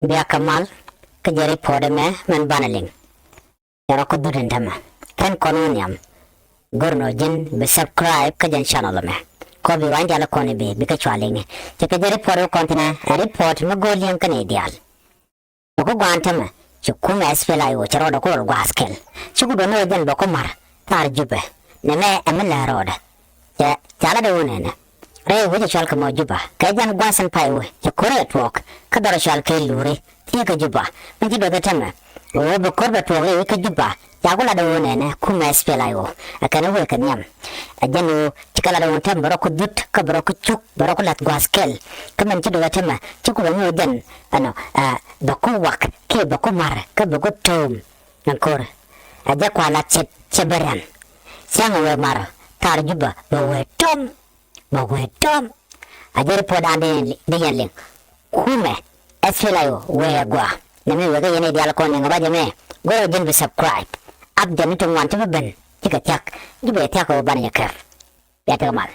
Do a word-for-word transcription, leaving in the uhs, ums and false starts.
Bia kɛ mal kä jɛ report ɛmɛ mɛn banɛ liŋ. Cɛ rɔ kä dhut in tämɛ kɛn kɔn wä nhiam. Go̱r nɔ ji̱n bi subscribe kä jɛn channel ɛmɛ. Kɔ bi ruany dial kɔn i̱ bi bi kä cua liŋ. Cɛ kɛ jɛ report wä kɔn thinɛ ɛ report mi go̱o̱r liɛŋ kä nɛy dial. Bɛ ku gua̱a̱n tämɛ ci kumɛ S P L A I O cɛ rɔɔdɛ ku rɔɔd gua̱a̱th kɛl. Ci ku duɔ̱n ni wä jɛn bɛ ku ma̱r thaar Jubɛ. Nɛmɛ ɛ mi lɛ rɔɔdɛ. Cɛ ca lat ɛ wä nɛnɛ. Rɛy wec ɛ cɔal kɛ mɔ Juba kɛ jɛn gua̱a̱th in pay wä cɛ ko̱r ɛ tuɔɔk kä dhɔr ɛ cɔal kɛ Luri thiee kɛ Juba. Min ci duɔth ɛ tämɛ wä bɛ ko̱r bɛ tuɔɔk rɛy wec kä Juba. Ca ku lat ɛ wä nɛnɛ kumɛ S P L A I O ɛ kɛn wä kɛ nhiam. Ɛ jɛn wä ci kɛ lat ɛ wä tämɛ bɛ rɔ ku dhut kä bɛ rɔ ku cuk bɛ rɔ ku lath gua̱a̱th kɛl. Kä min ci duɔth ɛ tämɛ ci ku bɛ ŋi̱ wä jɛn ɛnɔ ɛ bɛ ku wak kiɛ bɛ ku ma̱r kä bɛ ku to̱o̱m. Ɛn ko̱r ɛ jɛ kua lat cɛ cɛ bɛ rɛn. Cäŋ wee mar thar Juba bɛ wee tɔm bɛ wee tɔm. A jɛ report dan di yɛn liŋ kumɛ S P L A I O wee gua. Nɛ mi wee kɛ yɛn i̱ dial kɔn ni ŋɛ ba jɛ mɛ. Go̱rɛ jɛn bi subscribe. Ap jɛn ni ti ŋuan ti bi ben cikɛ thiak. Juba yɛ thiak kɛ wee banɛ jɛ kɛr. Bia tekɛ mal.